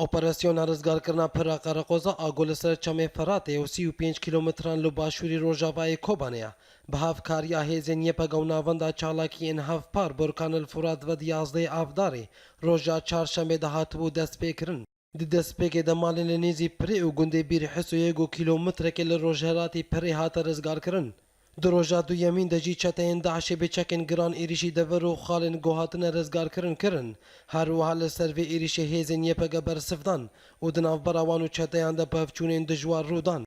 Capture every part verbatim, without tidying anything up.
Operasyona rizgarkirina pira Qereqoza a ku li ser çemê Feratê û sî û pênc kîlometran li başûrî rojavayê Kobanê ye, bi hevkariya hêzên Y P G û Navenda Çalakî yên Hevpar Burkan El Furat ve di yazdehê Avdarê roja Çarşembê de hatibû destpêkirin. Di destpêkê de malên li nêzî Pirê û gundê Bîr Hisoyê ku kîlometrekê li rojhilatî Pirê hate rizgarkirin. Di roja duyemîn de jî çeteyên DAIŞê bi çekên giran êrîşî devir û xalên ku hatine rizgarkirin kirin. Her wiha li ser vê êrîşê hêzên Y P G bersiv dan û di navbera wan û çeteyan de pevçûnên dijwar rû dan.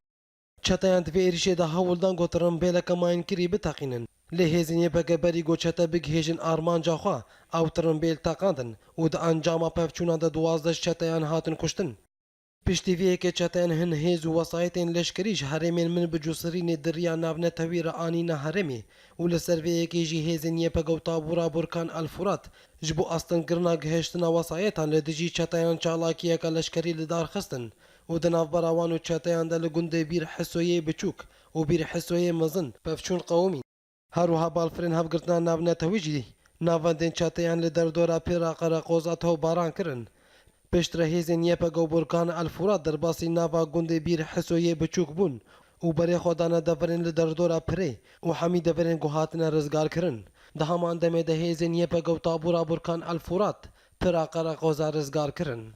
Çeteyan di vê êrîşê de hewl dan ku tirimbêleke mayînkirî biteqînin. Lê hêzên Y P G berî ku çete bigihêjin armanca xwe, ew tirimbêl teqandin û di encama pevçûnan de duwazdeh çeteyan hatin kuştin. Piştî vê yekê çeteyan hin hêz û wesayetên leşkerî ji herêmên Minbic û Sirînê di riya navnetewî re anîne herêmê û li ser vê yekê jî hêzên Y P G û tabûra Burkan El Furat ji bo astingkirina gihiştina wesayetan li dijî çeteyan çalakiyeke leşkerî li dar xistin û di navbera wan û çeteyan de li gundê Bîr Hisoyê Biçûk û Bîr Hisoyê Mezin pevçûn qewimîn. Her wiha balfirên hevgirtina navnetewî jî navendên çeteyan li derdora pêra Qereqoza tewbaran kirin. Piştre hêzên Y P G û Burkan El Furat derbasî nava gundê Bîr Hisoyê Biçûk bûn û berê xwe dane deverên li derdora Pirê û hemî deverên ku hatine rizgarkirin. Di heman demê de hêzên Y P G û tabûra Burkan El Furat pira Qereqoza rizgar kirin.